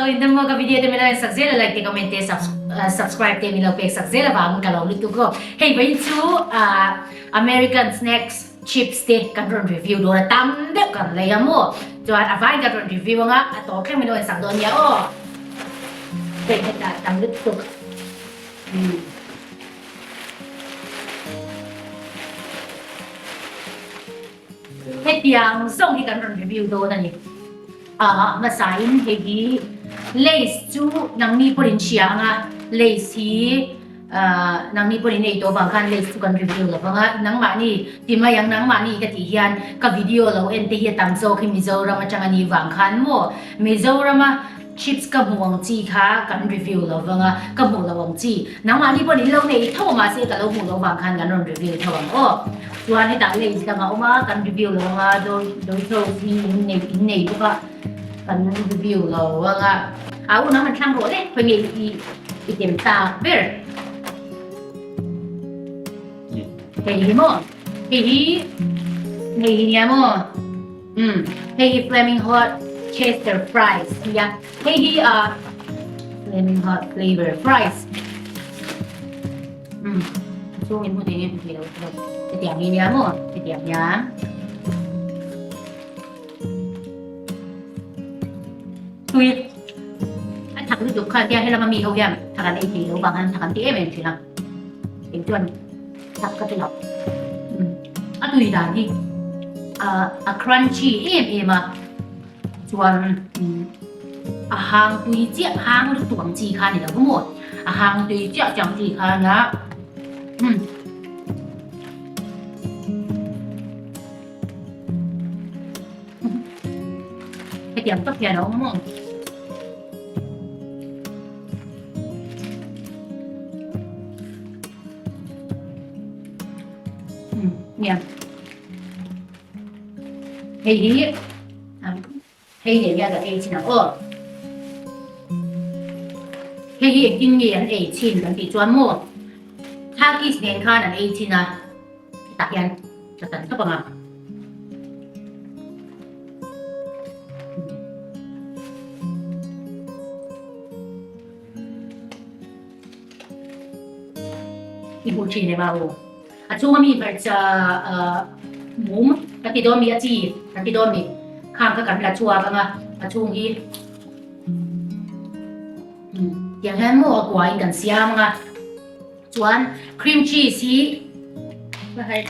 In dam ka video te min lo en sak zel a like te comment te subscribe te min lo pek sak zel avangin ka lo lutuk aw. Hei vawiin chu American snacks chips te kan rawn review dawn a tam deuh kan lei a maw. Chuan a vaiin kan rawn review anga a tawp thleng min lo en sak dawn nia aw. Hei hetah tam lutuk. Hetiang zawng hi kan rawn review dawn a ni. A hmasain hei hi Lays chu nangni pawhin hria ang a, Lays hi nangni pawhin ei tawh vang khan Lays chu kan review lo vang a, nangmahni ti mai ang nangmahni ka tih hian ka video lo en te hi a tam zawk hi Mizoram atang a nih vang khan maw Mizorama Chips ka hmuh ang chi kha kan review lo vang a, ka hmuh lo ang chi. Nangmahni pawhin in lo nei tho a mahse ka lo hmuh loh vang khan kan rawn review tho ang aw. Chuan hetah Lay's dang a awm a, kan review lo ang a, Doritos hi in nei in nei bawk a, kan review lo ang a. A u nang han thlang rawh le, khawi nge i i tem tak ber. Hei hi maw? Hei hi hei hi nia maw? Umm hei hi flaming hot chester fries a nia hei hi ah flaming hot flavor fries umm a chhung in hmu thei nge hmu thei lo hetiang hi nia maw hetiang hian tui a thak lutuk kha tia helama mi ho hian thak an ei thei lo vang hian thak an ti em em thin a eng chuan Tak ka ti lo. A tui dan hi a crunchy em em a, chuan a hang tui chiah hang lutuk ang chi kha a ni lo maw, a hang tui chiah chiah ang chi kha a nia. Hetiang tak hian a awm maw. Nia. Hei hi hei leh hian kan ei chin ang aw. Hei hi engtin nge an ei chin kan tih chuan maw Thakis nen khan an ei chin a hetah hian ka tan tawp ang a. I hmuh thin em a u? A chhunga mi hmarcha mum ka ti dawn mi a chi kan ti dawn mi khang kha kan la chhuak ang a, a chhung hi tiang hian maw a kuain kan siam ang a, chuan cream cheese hi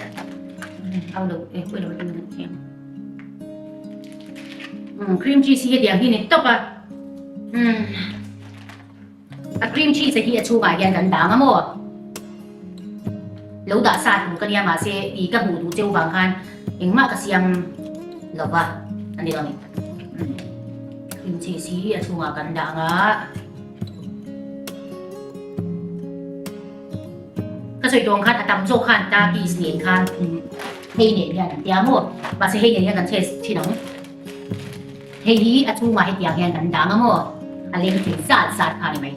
cream cheese hi hetiang hi ni tawp a. A cream cheese hi a chhungah hian kan dang a maw? Lo dah sa tur ka nia mahse i ka hmuh duh cheu vang khan engmah ka siam lo va a ni lo ni. Cream cheese hi a chhungah kan dang a. Ka sawi tawng khan a tam zawk khan Takis nen khan hei nen hian an tia maw? Mahse hei nen hian kan chhe thin ang. Hei hi a chhungah hetiang hian kan dang a maw? A leng thei zat zat kha a ni mai.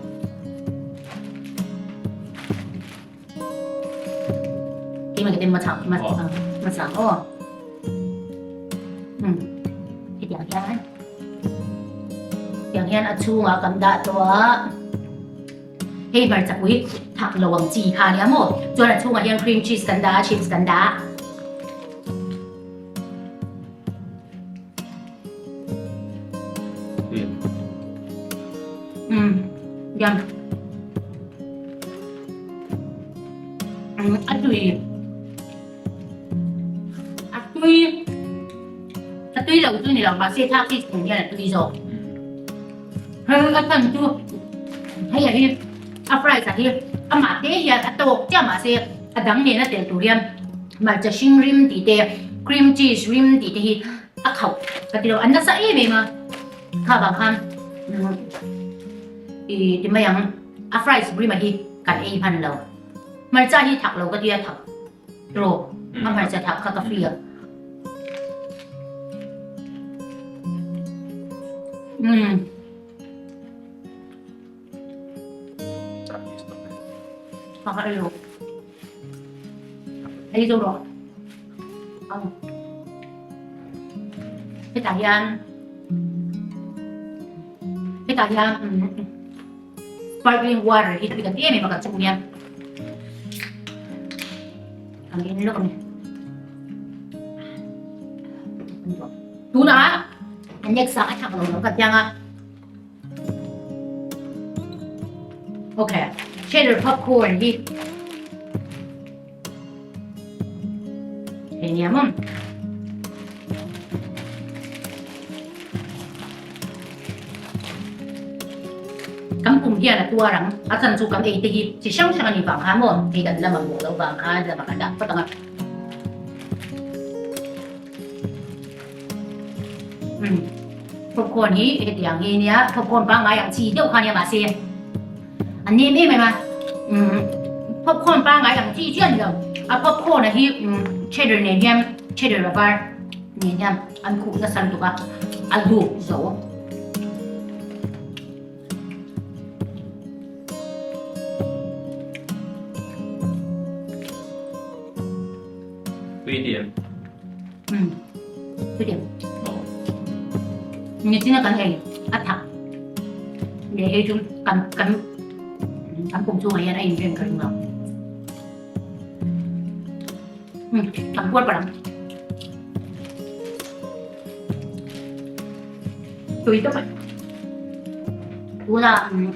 Keimah ke tem machang machang aw. Um hetiang hian hetiang hian a chhungah kan dah tawh a. Hei hmarcha pui thak lo ang chi kha a nia maw? Chuan a chhungah hian cream cheese kan dah a, chips kan dah a. Yum. A tui. A tui. A tui lo chu ni lo mahse thak hi chung hian a tui zawk. Hei a chhan chu hei a hi a price a hi amah te hian a tawk chiah mahse a dang nen a tel tur hian hmarcha hring rim tih te cream cheese rim tih te hi a khauh ka ti lo an nasa em em a kha vang khan i ti mai ang a fries rim a hi kan ei hman lo hmarcha hi thak lo ka tia thak rawh a hmarcha thak kha ka feel umm. Hei zo rawh. Hetah hian. Hetah hian sparkling water hi tui kan ti em em a kan chhung hian kan in lawk a ni. Tunah next ah a thak lo lo ka tiang a. Okay, cheddar popcorn hi hei nia maw. Kan pum hian a tuar ang, a chan chu kan ei te hi chi hrang hrang a ni vang khan maw, hei kan la mamawh loh vang khan lamah kan dah phawt ang a. Umm popcorn hi hetiang hi nia popcorn pangngai ang chi deuh kha nia mahse a nem em em a umm popcorn pangngai ang chi chiah a ni lo a popcorn a hi umm cheddar nen hian cheddar a var nen hian an khuh nasa lutuk a a luk zo. Tui diam. Umm tui diam. Nichina kan ei a thak leh hei chu kan kan kan pum chungah hian a inrem ka ring lo. Umm kan puar palh ang. Tui tawp a. Tunah umm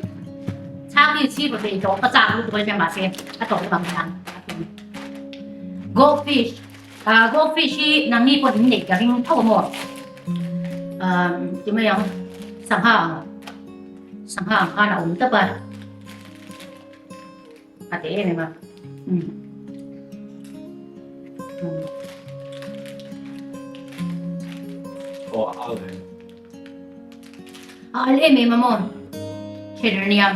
chhang hi chhip a bei tawh ka chak lutuk a nia mahse a tawp bang hian a tui. Goldfish ah goldfish hi nangni pawh in neih ka ring tho a maw ah ti mai ang sangha ang sangha ang khan a awm tawp a a ti em em a umm umm. Aw a al em. A al em em a maw cheddar nia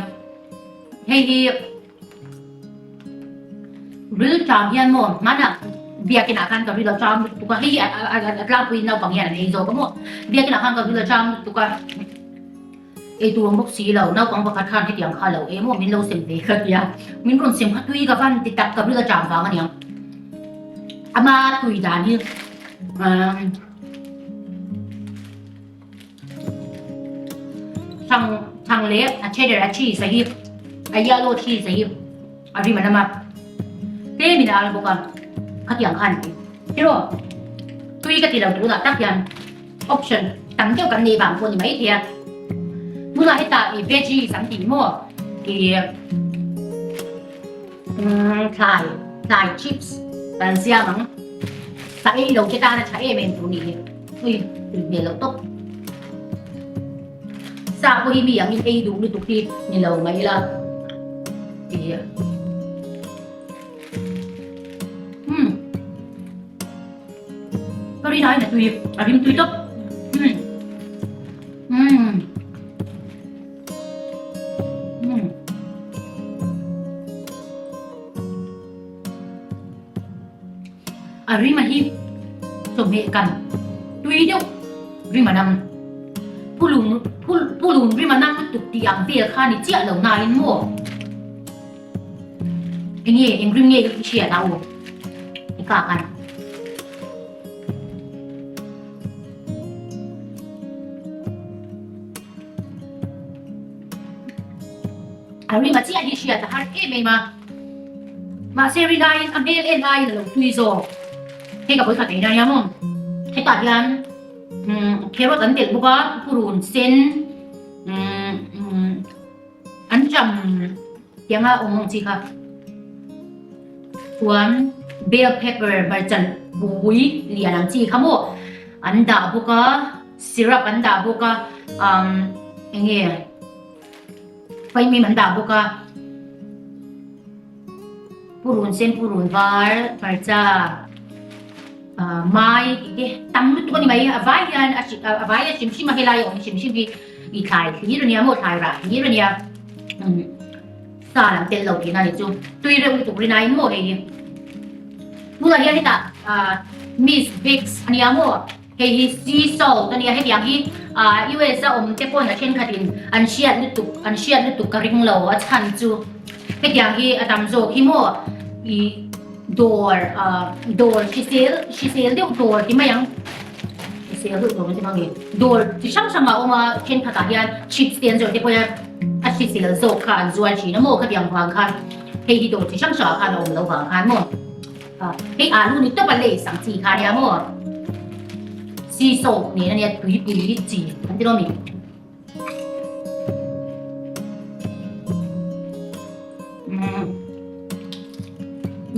hei hi. Ril ṭam hian maw hmanah biakinah khan ka ril a ṭam lutuk a, hei hi a tlangpuiin naupang hian an ei zawk a maw, biakinah khan ka ril a ṭam lutuk a, ei tur awm bawk si lo, naupang pakhat khan hetiang kha a lo ei maw min lo sem ve ka tia, min rawn sem kha tui ka van ti tak ka ril a ṭam vang a niang, ama tui dan hi Chhang chhang leh a cheddar a cheese a hi a yellow cheese a hi a rim a lam a tlem in a al bawk a khatiang khan a ni tiraw tui ka ti lo tunah tak hian option tam deuh kan nei vang pawh a ni maithei a tunah hetah ih veggies an tih maw ih umm thlai thlai chips kan siam ang sa ei lo te tan a tha em em tur a nih hi. Ui, tui hmel loh tawp. Sa pawh hi mi angin ei duh lutuk hi ni lo mai ila ti hi. Umm. Ka rin aiin a tui, a rim tui tawp. Umm. Umm. Umm. A rima hi chawhmeh kan tui deuh rima nam pulun pulun rima nam lutuk tih ang vel kha ni chiah lo nain maw enge eng rim nge i hriat a u i ka kan. A rima chiah hi hriat a har em em a. Mahse ri laiin a hmel en laiin a lo tui zawk. Hei ka vawikhat ei na nia maw. Hetah hian umm carrot an telh bawk a, purun sen umm an cham tianga awm ang chi kha. Chuan bell pepper hmarcha pui lian ang chi kha maw an dah bawk a, syrup an dah bawk a umm eng nge. Paimim an dah bawk a, purun sen purun var hmarcha ah mai tih te tam lutuk a ni mai a vai hian a a vai a hrim hrim a helai a awm hrim hrim hi i thlai hlir a nia maw thlai rah hlir a nia umm sa lam tel lo tihna a ni chu tui reuh lutuk rinaiin maw hei hi tunah hian hetah ah miss bix a nia maw. Hei hi sea salt a nia, hetiang hi US a awm te pawn a thenkhatin an hriat lutuk an hriat lutuk ka ring lo a chhan chu hetiang hi a tam zawk hi maw i dawr dawr hrisel hrisel deuh dawr ti mai ang. hrisel deuh tur an ti hmang e. Dawr chi hrang hrang a awm a, thenkhatah hian chips te an zawrh te pawh hian a hrisel zawk kha an zuar thin a maw khatiang vang khan hei hi dawr chi hrang hrangah khan a awm loh vang khan maw. Hei alu ni tawp a lace ang chi kha ania maw. Sea salt nen ania tuipui chi an ti lo mi.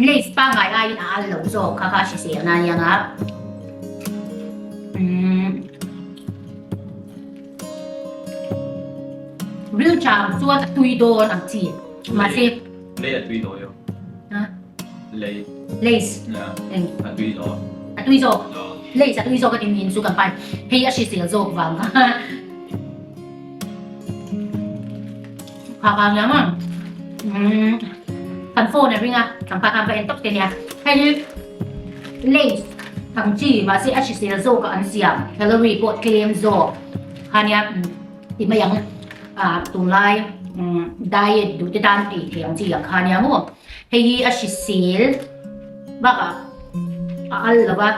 Lace pangngai aiin a al lo zawk kha kha a hrisel na ania nga. Ril chang chuan a tui dawn ang chi mahse. Lei a tui dawn yo. Lei. Lace. Eng. A tui zawk. A tui zawk. Lace a tui zawk a ti min chu kan pai. Hei a hrisel zawk vang kha. Kha kha nia maw. Kan phone a ring a, kan pa khan va en tawp te nia. Hei hi lace ang chi mahse a hrisel zawk a an siam. Calorie pawh tlem zawk. Kha nia ti mai ang tunlai diet duh te tan ei thei ang chi ang kha nia maw. Hei hi a hrisel bakah a al lo va,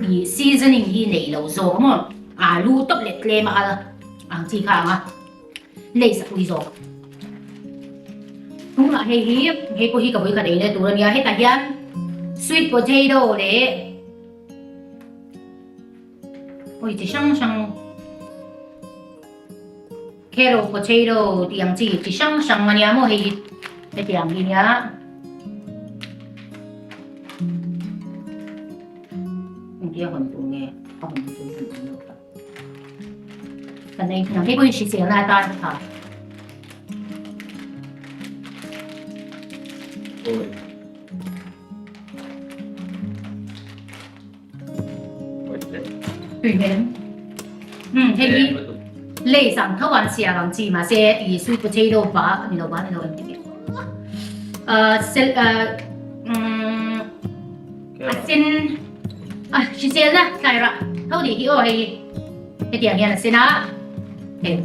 ih seasoning hi neih lo zawk maw, alu tawp leh tlem a al ang chi kha ang a, lace a pui zawk. Tunah hei hi, hei pawh hi ka vawi khat ei leh tur a nia, hetah hian sweet potato leh Awi chi hrang hrang Carrot potato tih ang chi chi hrang hrang a nia maw hei hi hetiang hi nia engtia hawn tur nge a hawn tur hi an lo tak kan ei thin ang hei pawh hi hriselna atan a tha. Tui hmel. Hmm, hei hi lace ang tho an siam ang chi mahse i sweet potato ba ni lo ba ni lo em ti. Uh, sel uh, um, a sen a hrisel na tlai ra tho ni hi aw hei hetiang hian a sen a hei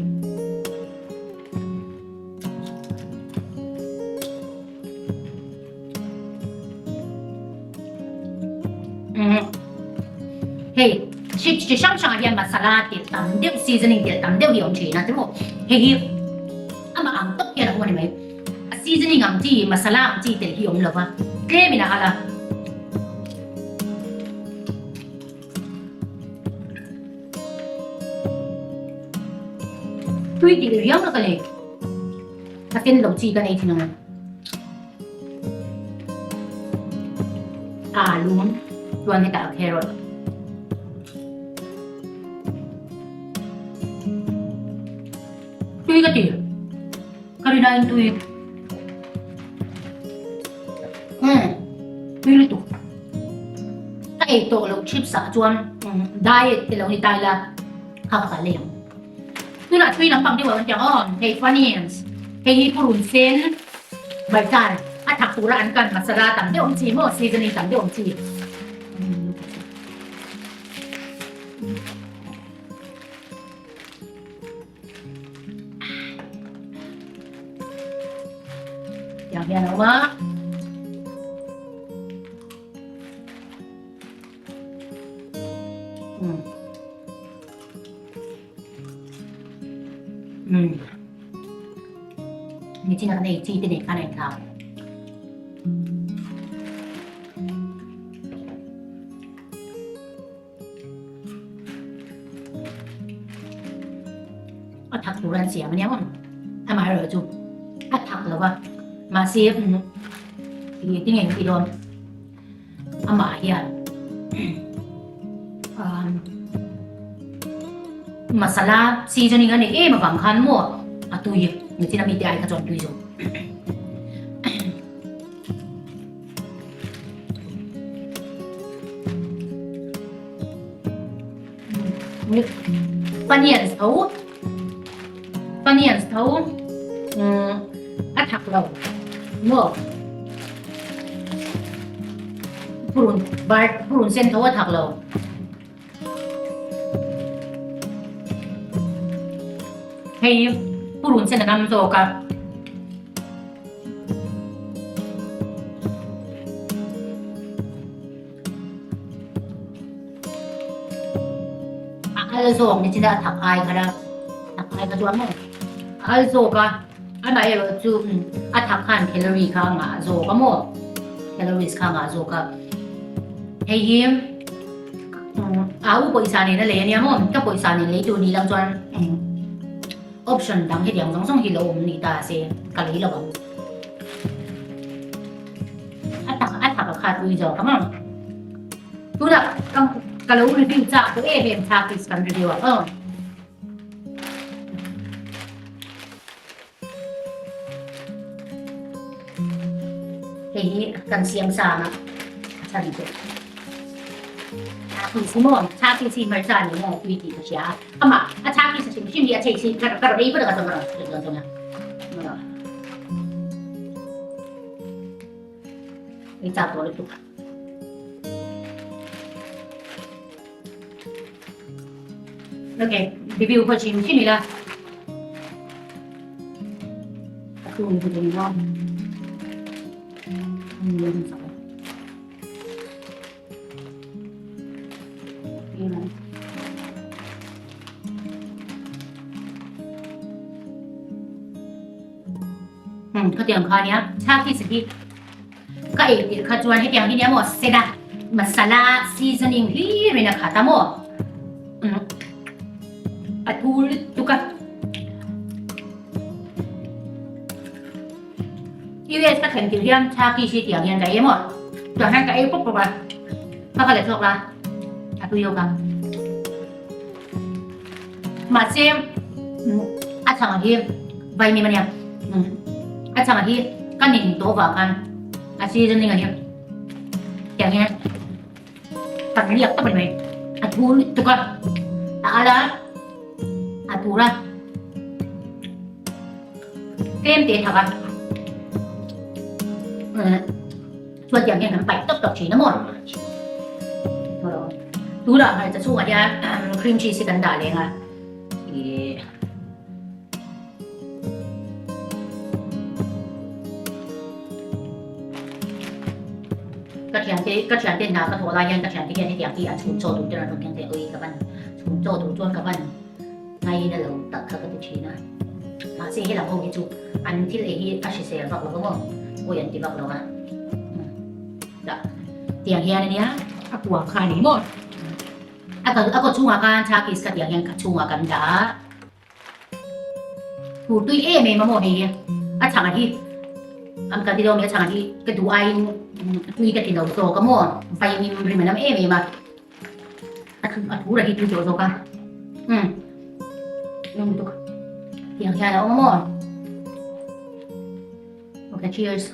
Hei chips chi hrang hrangah hian masala telh tam deuh seasoning telh tam deuh hi a awm thin a timaw hei hi amah ang tawp hian a awm a ni mai a seasoning ang chi masala ang chi telh hi a awm lo va tlemin a al a. Tui tih riau na ka nei a sen lo chi ka nei thin ang. Alu chuan hetah carrot tui ka ti ka rin aiin tui umm tui lutuk ka ei tawh loh chips ah chuan diet te lo ni ta ila kha ka kal leh ang. Tunah tui lampang deuh ah kan ti ang aw, hei Funyuns, hei hi purun sen Baltan a thak tura an kan masala tam deuh ang chi maw seasoning tam deuh ang chi. Tiang hian a awm a. Umm. Nichin a kan ei chi te nen khan a inthlau. A thak tur an siam ania maw? Amaherawh chu a thak lo va, mahse ih tinge ka ti dawn. Amah hian masala seasoning a neih em avang khan maw a tui nichin a mite ai kha chuan tui zawk. Funyuns tho Funyuns tho a thak lo maw purun bar purun sen tho a thak lo. Hei purun sen a nam zawk a. al zawk ni chin a a thak ai kha la thak ai kha chu a maw a al zawk a amaherawh chu a thak khan calorie kha a ngah zawk a maw calories kha a ngah zawk a hei hi a u pawisa nen a lei ania maw ka pawisa nen lei tur ni lang chuan option dang hetiang zawng zawng hi lo awm ni ta se ka lei lo ang a tak a thak a kha tui zawk ang ang tunah ka ka lo review chak tawh em em chak is kan review ang aw. Hei hi kan siam sa ang a a chhan chu chak is maw chak is hi hmarcha ni maw tui tih ka hria a amah a chak is a hrim hrim hi a chei si ka ka rawn ei phawt a ka chuan ka rawn chuan a Ei chak tawh lutuk. Okay, review pawh chim chim ila. A tu ni ni lo. Ni sak. Umm khatiang kha nia chhaki si hi ka ei tirh kha chuan hetiang hi nia maw seda masala seasoning hlir in a khat a maw umm a thu lutuk a US ka thlen tirh hian chhaki si tiang hian ka ei a maw tiang hian ka ei pawp pawp a ka ka let hlawk la a tui lo ka Mahse a chhang hi vaimim a nia a chhang hi ka nin tawh vang khan a seasoning a hi tiang hian kan riak tawp a ni mai a thu lutuk a a al a a tur a tlem te thak a chuan tiang hian kan paih tawp tawp thin a maw. Tunah hmarcha chhungah hian cream cheese hi kan dah leng a ih ka thiante ka thiante hna ka thawh lai hian ka thiante hian hetiang hi an chhum chaw tur te rawn rawn keng teh ui ka van chhum chaw tur chuan ka van ngaina lo tak kha ka ti thin a mahse helam ho hi chu an thil ei hi a hrisel vak lo maw pawi an ti vak lo a. Dah tiang hian ania a kuang kha a ni maw a kal a kaw chhungah khan chhakis kha tiang hian ka chhungah kan dah a phur tui em em a maw hei hi a chhangah hi an kan ti dawn a chhangah hi ka duh aiin tui ka ti lo zawk a maw vaimim rim a nam em em a a thur a hi tui tawh zawk a umm lawm lutuk tiang hian a awm a maw okay cheers.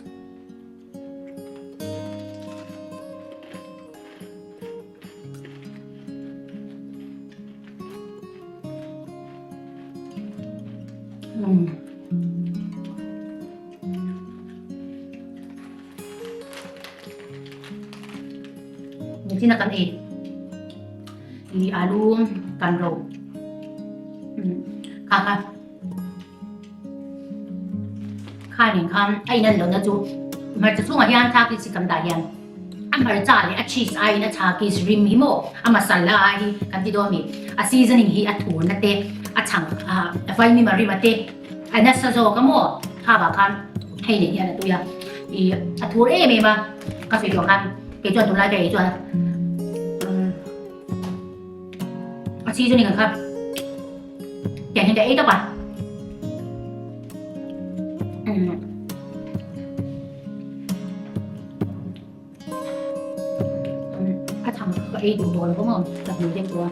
Nichina kan ei i alu kan ro kha kha Khanin khan a in an lohna chu hmarcha chhungah hian chhakis hi kan dah hian a hmarcha leh a cheese aiin a chhakis rim hi maw a masala hi kan ti dawn a mi a seasoning hi a thurna te a chhang a vaimim a rim a te a nasa zawk a maw khavah khan hei leh hian a tui a ih a thur em em a ka sawi tawh khan kei chuan tunlai ka ei chuan a seasoning ang kha. Tiang hian ka ei tawp a. A chhang ka ei duh tawh lo maw ka hmu deuh tawh a.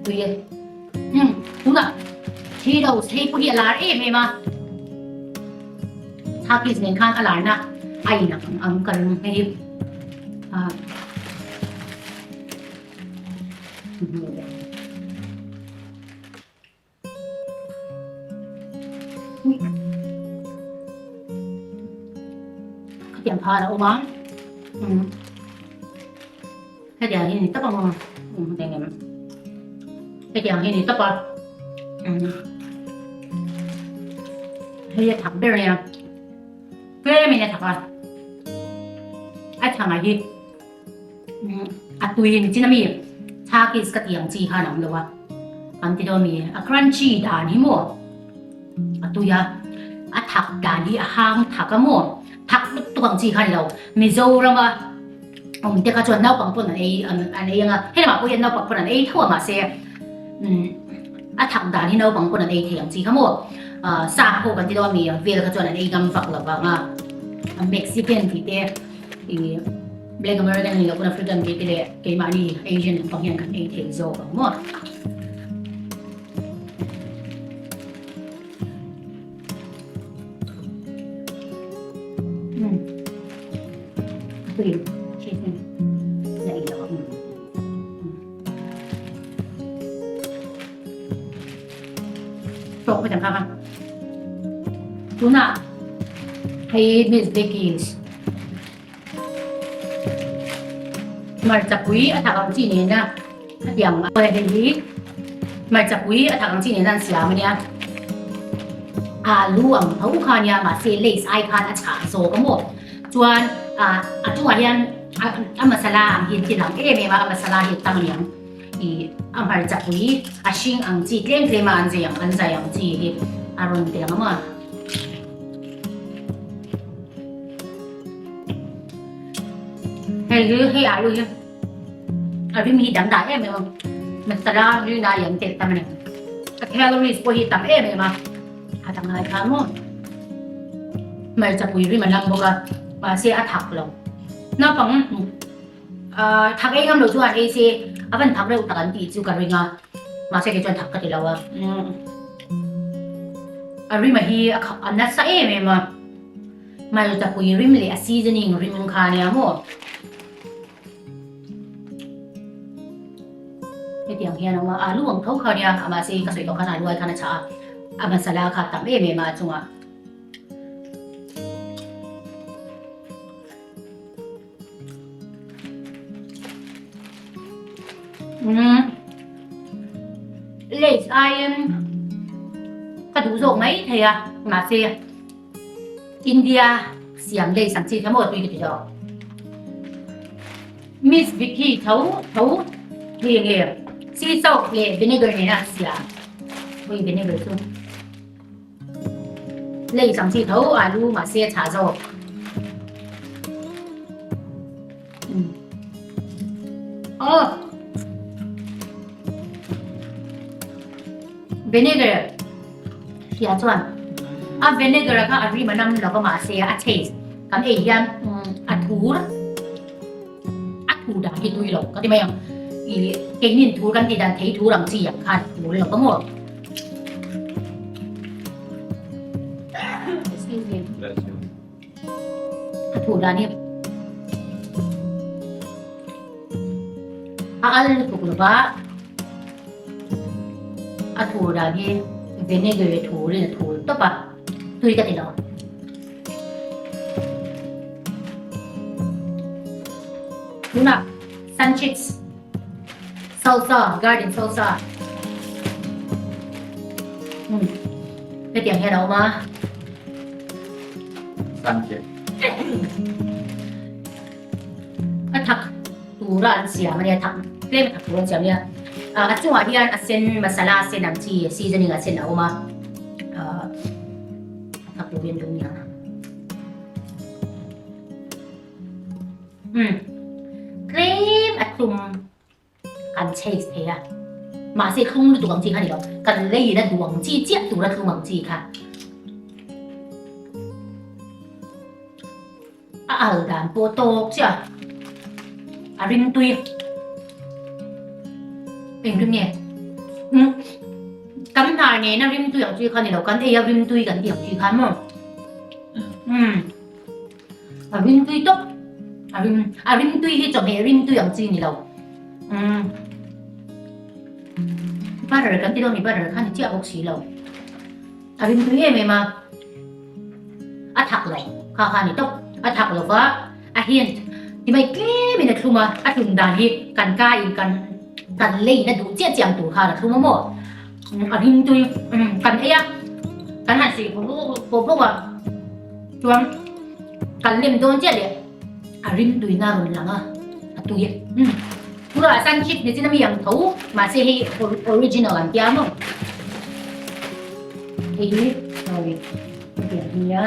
Tui e. Hmm, tunah Cheetos hei pawh hi a lar em em a. Chakis nen khan a larna a inang ang ka ring hei. Ah. Khatiang khan a awm a. Umm hetiang hi ni tawp ang umm eng em hetiang hi ni tawp a umm hei a thak ber ania tlem in a thak a a chhang ah hi umm a tui ni chin ami chhakis ka tih ang chi khan a awm lo a kan ti dawn ami a crunchy dan hi maw. A tui a, a thak dan hi a hang thak a maw? Thak lutuk ang chi kha ni lo. Mizorama awm te kha chuan naupang pawn an ei an ei ang a, he lamah pawh hian naupang pawn an ei tho a mahse umm a thak dan hi naupang pawn an ei thei ang chi kha maw? Ahh sap ho kan ti dawn mi vel kha chuan an ei ngam vak lo vang a, Mexican tih te ih Black American ni lo pawn African tih te leh keimahni Asian lampang hian kan ei thei zawk ang maw? Tunah hei Miss Becky's Hmarchapui a thak ang chi nena hetiang a hei hi hmarchapui a thak ang chi nena an siam a nia alu ang tho kha ania mahse lace ai khan a chhah zawk a maw chuan ah a chungah hian a masala ang hi an ti lang em em a a masala hi a tam a niang ih a hmarchapui a hring ang chi tlem tlem a an zai ang an zai ang chi hi a rawn ti lang a maw. Hei hi hei alu hi a rim hi dangdai em em a masala rin a lian telh tam a ni a calories pawh hi tam em em a a dangdai kha maw hmarcha pui rim a lam bawk a mahse a thak lo naupang ah thak ei ngam lo chuan ei se a van thak reuh tak an tih chu ka ring a mahse kei chuan thak ka ti lo a a rim a hi a khap a nasa em em a. Hmarchapui rim leh a seasoning rim kha ania maw? Hetiang hian a awm a, alu ang tho kha ania, mahse ka sawi tawh khan alu ai khan a chhah a, a masala kha tam em em a a chungah. Umm Lays aiin ka duh zawk mai thei a, mahse India siam Lays ang chi kha maw tui ka ti zawk. Miss Vicky tho tho nge nge sea salt leh vinegar nena an siam hei vinegar chu. Lei chang chi tho alu mahse a chhah zawk. Oh. Vinegar hria chuan a vinegar kha a rim a nam lova mahse a taste kan ei hian a thur a thur dan hi tui lo ka ti mai ang i keinin thur kan tih dan thei thur ang chi ang khan thur lo ka maw excuse me a thur dan hi a al lutuk lova a thur dan hi vinegar thurin a thur tawp a tui ka ti lo. Tunah sun chips salsa garden salsa um hetiang hian a awm a. Sun chips. A thak tura an siam a nia thak tlem a thak tura an siam a nia a chungah hian a sen masala sen ang chi seasoning a sen a awm a. A turin dun nia. Umm. Tlem a tlum kan chase thei a. Mahse thlung lutuk ang chi kha ni lo. Kan lei in a duh ang chi chiah tur a thlung ang chi kha. A al dan pawh tawk chiah a. A ring tui. Eng rim nge? Umm. Kan hnar nena rim tui ang chi kha ni lo. Kan ei a rim tui kan tih ang chi kha maw? Umm. A rim tui tawp. A rim a rim tui hi chawhmeh rim tui ang chi ni lo. Umm. Butter kan ti dawn mi butter kha ni chiah bawk si lo. A rim tui em em a. A thak lo kha kha ni tawp. A thak lo va, a hint ti mai tlemin a thlum a, a thlum dan hi kan ka in kan kan lei na duh chiah chiah ang tur khan a thlum a maw? A rim tui kan ei a, kan han sih pawh bawk a, chuan kan lem dawn chiah leh a rim tuina a rawn lang a, a tui a. Tunah sun chip ni chin a mi ang tho, mahse hei original an tia maw? Hei hi sorry hetiang hi a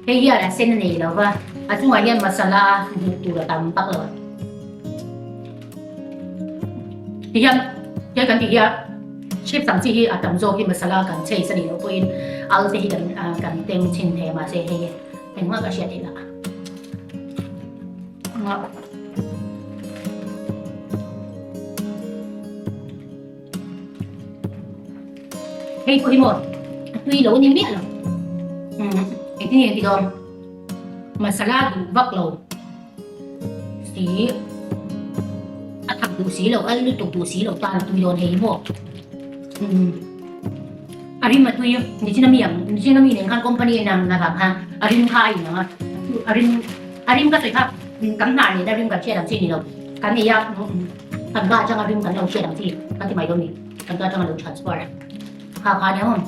hei hian a sen a nei lo va, a chungah hian masala hmuh tur a tam vak lo. Ti hian hei kan tih hian chips ang chi hi a tam zawk hi masala kan chase a nih loh pawhin al te hi kan kan teng chhin thei a mahse hei hi engmah ka hriat theih lah. Hei pawh hi maw a tui lo a ni miah lo. Engtin nge an ti dawn? Masala duh vak lo si a thak duh si lo, al lutuk duh si lo tan a tui dawn hei hi maw. A rim a tui nichin a mi ang nichin a mi nen khan company a inang na vang khan a rim kha a inang a a rim a rim ka sawi kha kan hnah nen a rim kan hriat ang chi ni lo kan ei a kan ka atanga rim kan lo hriat ang chi kan ti mai dawn ni kan ka atanga lo transfer a kha kha nia maw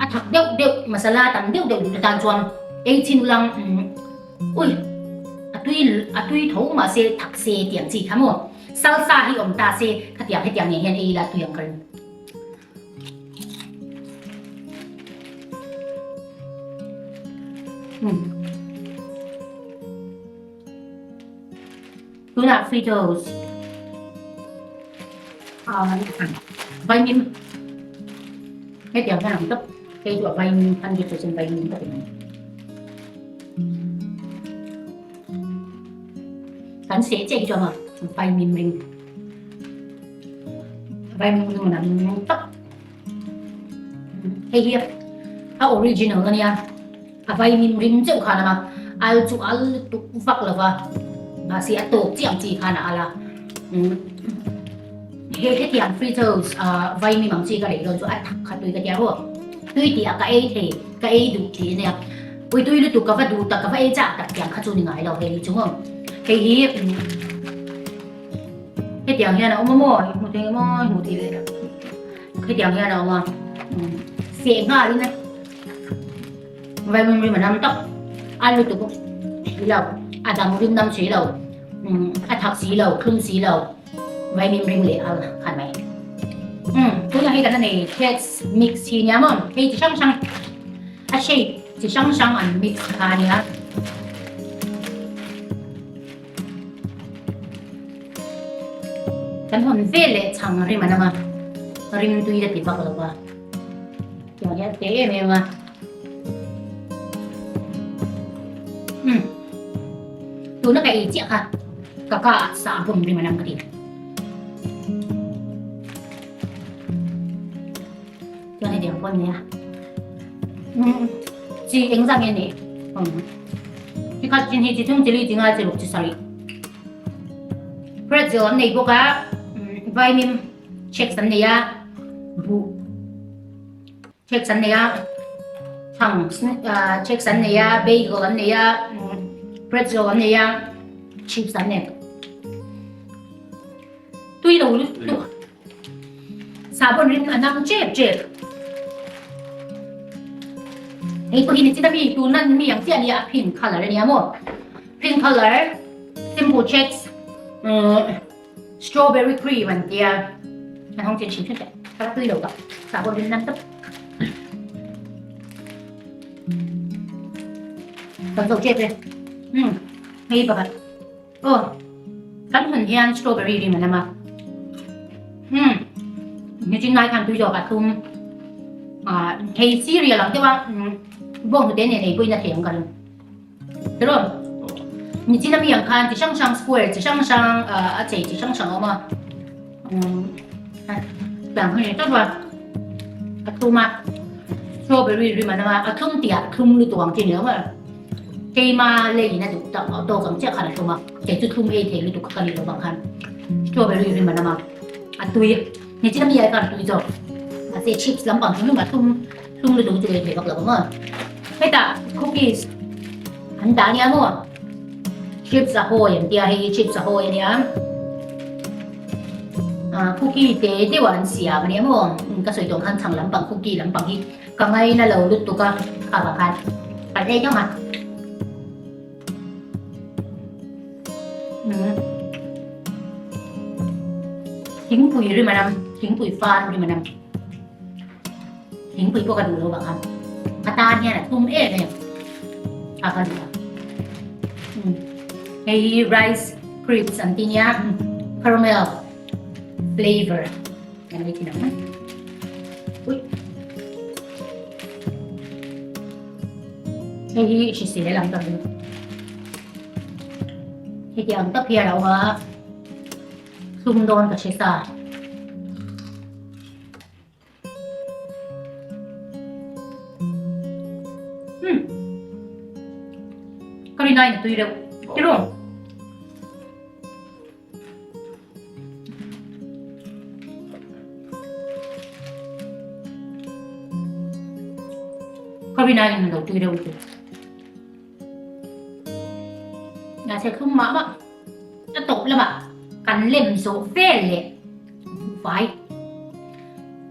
a thak deuh deuh masala tam deuh deuh duh te tan chuan ei chin ulang ui a tui a tui tho mahse thak se tih ang chi kha maw. Salsa hi awm ta se khatiang hetiang nen hian ei ila tui ang ka ring. Tunah Fritos vaimin hetiang hian ang tawp hei chu a vaimin 100% vaimin ka ti mai. Kan seh chiah hi chuan maw vaimim ring vaimim ring an nung tak hei hi a original ania a vaimim ring cheuh khan a al chu al tuk vak lova mahse a tawk chiah ang chi khan a al a he hetiang fritters vaimim ang chi ka lei dawn chu a thak kha tui ka tia maw tui tih ah ka ei thei ka ei duh tih ania. Pui tui lutuk ka va duh tak ka va ei chak tak tiang kha chu ni ngai lo hei hi chu maw. Hei hi hetiang hian a awm a maw i hmu thei maw i hmu thei ve tak hetiang hian a awm a seh nghal in a vaimim rim a nam tak a lutuk bawk si lo a dang rim nam si lo a thak si lo thlum si lo vaimim rim leh al khan mai tunah hei kan la nei chess mix hi nia maw hei chi hrang hrang. A shape chi hrang hrang an mix kha a nia. Kan hawn vel leh chhang rim an awm a, rim tui la ti vak lo va. Tiang hian te em em a. Umm. Tuna ka ei chiah kha ka ka ah sahbawn rim an awm ka ti. Chuan hetiang pawh ania. Umm chi eng zah nge ni? Umm chi khat chin hi chi thum chi li chi nga chi ruk chi sarih. Pretzel an nei bawk a, umm vaimim shakes an nei a, buh shakes an nei a, chhang shakes an nei a, bagel an nei a, pretzel an nei a, chips an nei. Tui lo lutuk. Sahbawn rin a nam chep chep. Hei pawh hi ni chita mi tuna mi ang chiah nia a pink color ania maw. Pink color simple checks strawberry cream an tia. An hawng chen chin thin teh. Tui lo ka sahbawn rin nam tawp. Kan zo chep e. Hei pakhat. Aw, kan hun hian strawberry rim a nam a. Hmm, nichin lai khan tui zawk a thlum. Ah, hei cereal ang deuh a, bawng hnute nen ei pawhin a thei ang ka ring. Tiraw? Nichin ami ang khan chi hrang hrang square chi hrang hrang a chei chi hrang hrang a awm a. Hmm, tiang kha ni tawp a. A thlum a, strawberry rim a nam a, a thlum tih ah thlum lutuk ang chi ni lo maw? Keima leiin a duh tak a tawk ang chiah khan a thlum a, kei chu thlum ei thei lutuk kha ka nih loh vang khan strawberry rim a nam a, a tui. Nichin ami ai khan a tui zawk. Mahse chips lampang hi hlum a thlum thlum lutuk chu ei thei vak lo ang aw. Hetah cookies an dah ania maw? Chips ahoy an tia hei hi chips ahoy ania. Cookie te deuh ah an siam ania maw? Ka sawi tawh ang khan chhang lampang cookie lampang hi ka ngaina lo lutuk a kha vang khan kan ei deuh a. Thingpui rim a nam, thingpui far rim a nam. Thingpui pawh ka duh lo vang a, ka tan hian a thum em em a ka duh a. Hei hi rice crisps an ti nia, caramel flavor kan ei thin ang. Ui. Hei hi hrisel ang ka ring. Heti ang tak hi a lo a thlum dawn ka hre sa. Hmm. Ka rin aiin a tui reuh. Tiraw? Ka rin aiin a lo tui reuh lutuk. Mahse thlum mah mah a tawp lamah kan lem zawh vel leh buhfai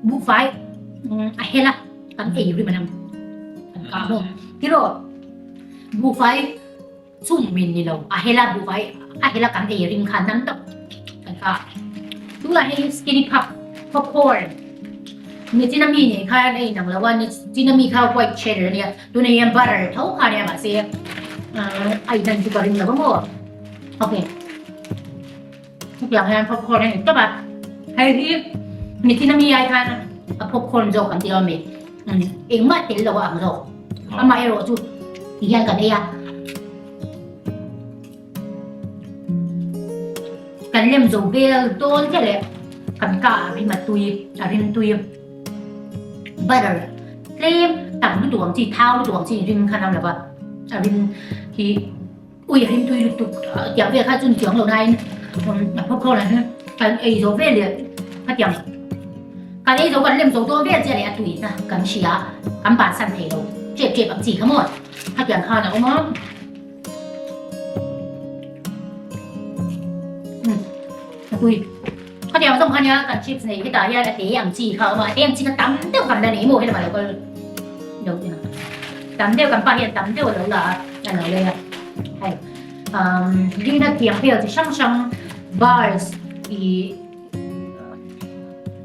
buhfai a hel a kan ei rim a nam kan kah maw tiraw buhfai Chum min ni lo, a hela buhfai a hela kan ei ring kha nam tawp kan kha. Tunah hei skinny puff popcorn nichin ami nen khan a inang lo a, nichin ami kha white cheddar ania, tunah hian butter tho kha ania mahse a inan chu ka ring lo a maw. Ok, hetiang hian popcorn a ni tawp a, hei hi nichin ami ai khan a popcorn zawk kan ti lo ami, engmah tel lo a ang zawk. Amaherawh chu ti hian kan ei a, kan lem zo vel dawn chiah leh kan ka a rim a tui a rim tui butter tlem tam lutuk ang chi thau lutuk ang chi rim kha nam lova a rim hi ui a rim tui lutuk tiang vel kha chu ni chuang lo nain a phawk khawl ah hian kan ei zo vel leh khatiang kan ei zo kan lem zo dawn vel chiah leh a tui na kan hria kan bansan thei lo tep tep ang chi kha maw khatiang khan a awm a a tui khatiang zawng kha nia kan chips nei hetah hian a te ang chi kha a awm a a te ang chi kha tam deuh kan la nei maw helamah lo kal lo tam deuh kan pa hian tam deuh a lo la a a lo lei a hei umm green a tiang vel chi hrang hrang bars ih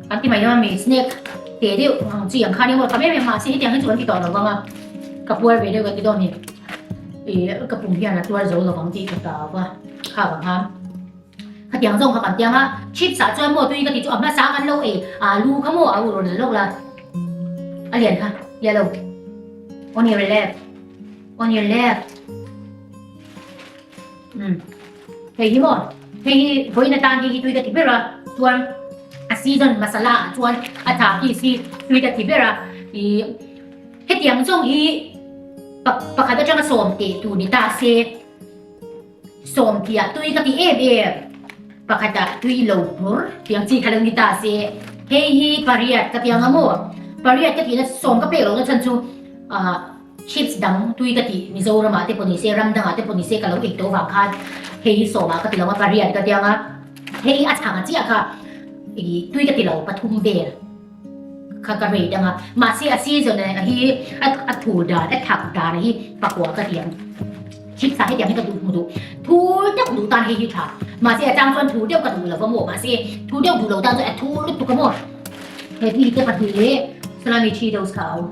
kan ti mai dawn a mi snack te deuh ang chi ang kha nia maw tam em em mahse hetiang hi chu kan ti tawh lo vang a ka puar ve deuh kan ti dawn a ni ih ka pum hian a tuar zo lo vang tih ka tau a kha vang khan. Khatiang zawng kha kan tiang a, chips ah chuan maw tui ka ti chu a hmasa kan lo ei alu kha maw a ur rawn la lawk la a lian kha yellow on your left on your left um hei hi maw hei hi vawiin atan hei hi tui ka ti ber a chuan a season masala ah chuan a tha khi si tui ka ti ber a ih hetiang zawng hi pakhat atanga sawm teh tur ni ta se. Sawmtiah tui ka ti em em. Pakhatah tui lo bur tiang chi kha lo ni ta se. Hei hi pariat ka ti ang a maw? Pariat ka tihna sawm ka pek lohna chhan chu ah chips dang tui ka tih Mizoramah te pawh ni se ram dangah te pawh ni se ka lo ei tawh vang khan hei hi sawmah ka ti lo a pariat ka ti ang a. Hei a chhang a chiah kha ih tui ka ti lo pathum vel kha ka rate ang a. Mahse a season a hi a thur dan a thak dan hi pakua ka ti ang. Chipsa hetiang hi ka duh hmu duh. Thur deuh duh tan hei hi tha. Mahse a chang chuan thur deuh ka duh lo va maw. Mahse thur deuh duh lo tan chuan a thur lutuk a maw. He mi te pahnih leh salami Cheetos kha a awm.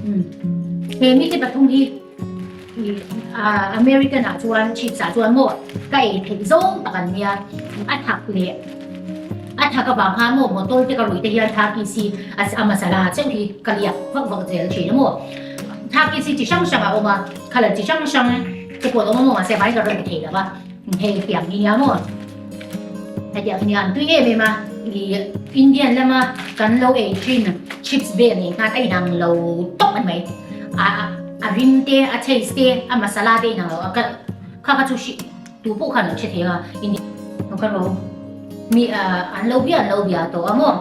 Umm he mi te pathum hi American ah chuan chips ah chuan maw ka ei theih zawng tak an nia. A thak leh a thak avang khan maw motor te ka ruih te hian thaki si a masala chauh hi ka liak vak vak zel thin a maw. Thaki si chi hrang hrang a awm a, colour chi hrang hrang te pawh a awm a maw mahse vai ka rawn ti thei lo va, hei tiang hi nia maw. Hetiang hi nia an tui em em a, ih Indian lama kan lo ei thin chips vel nen khan a inang lo tawp a ni mai. A a rim te a taste te a masala te a inang lo a ka kha kha chu hri tu pawh khan lo hre thei ang a Indian. Lo ka ro. Mi an lo bia an lo bia tawh a maw?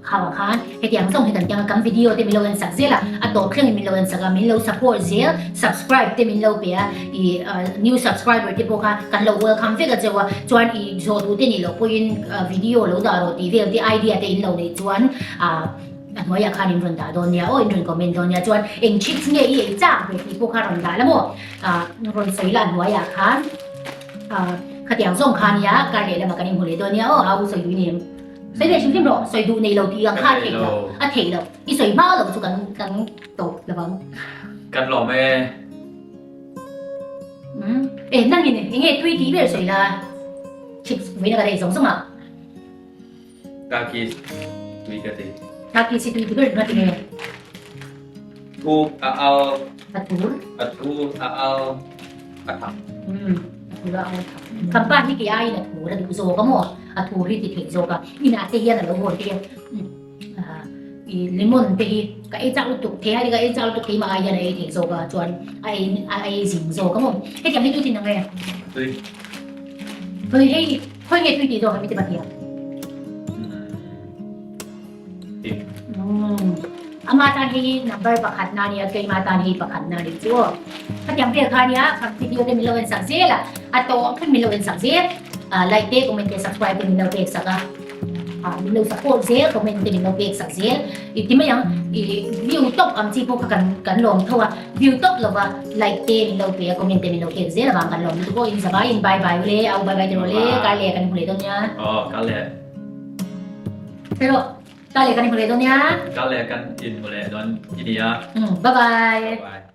Khauah khan hetiang zawng hi kan tiang a, kan video te min lo en sak zel a, a tawp thlengin min lo en sak a, min lo support zel, subscribe te min lo pe a, ih new subscriber te pawh kha kan lo welcome vek a cheu a, chuan ih zawh duh te nih loh pawhin video lo dah rawh tih vel te idea te in lo neih chuan ah a hnuaiah khan in rawn dah dawn nia aw, in rawn comment dawn nia, chuan eng chips nge i ei chak ve tih pawh kha rawn dah la maw, ah rawn sawi la a hnuaiah khan ah khatiang zawng kha nia kar leh lamah kan inhmu leh dawn nia aw, a u sawi duh i ni em? Sawi ve hrim hrim rawh, sawi duh nei lo tih ang kha a theih loh, a theih loh. I sawi hma loh chu kan kan tawp lo vang. Kan lawm e. Umm e nangin eng nge tui tih ber sawi la, chips vawiin a ka lei zawng zawng a. Takis tui ka ti. Takis hi tui ti ber nga ti nge? Thuk a al. A tur. A tur a al a thak. Umm a tur a al a thak. Khampa hi kei aiin a tur a duh zawk a maw? A tur hi ti theih zawk a. Inah te hian a lo hawn te i lemon te hi ka ei chak lutuk thei a ka ei chak lutuk keimah ai hian a ei theih zawk a chuan a ei a ei zing zawk a maw? Hetiang hi tui tin ang e? Tui. Tui hei khawi nge tui tih zawk ang i ti pahnih a? Ama tan hi number pakhat na nia keima tan hi pakhat na nih chu aw. Khatiang vel kha nia kha video te min lo en sak zel a, a tawng khan min lo en sak zel like te comment te subscribe te min lo pek sak a, min lo support zel comment te min lo pek sak zel i ti mai ang i view tawp ang chi pawh kha kan kan lawm tho a, view tawp lova like te min lo pe a comment te min lo pek zel avang kan lawm lutuk aw in zavai in bye bye ule au bye bye te rawh le kar leh kan hmu leh dawn nia. Aw kar leh. Pero, kale kan inhmu leh dawn nia. Kale kan inhmu leh dawn i nia. Bye bye. Bye bye.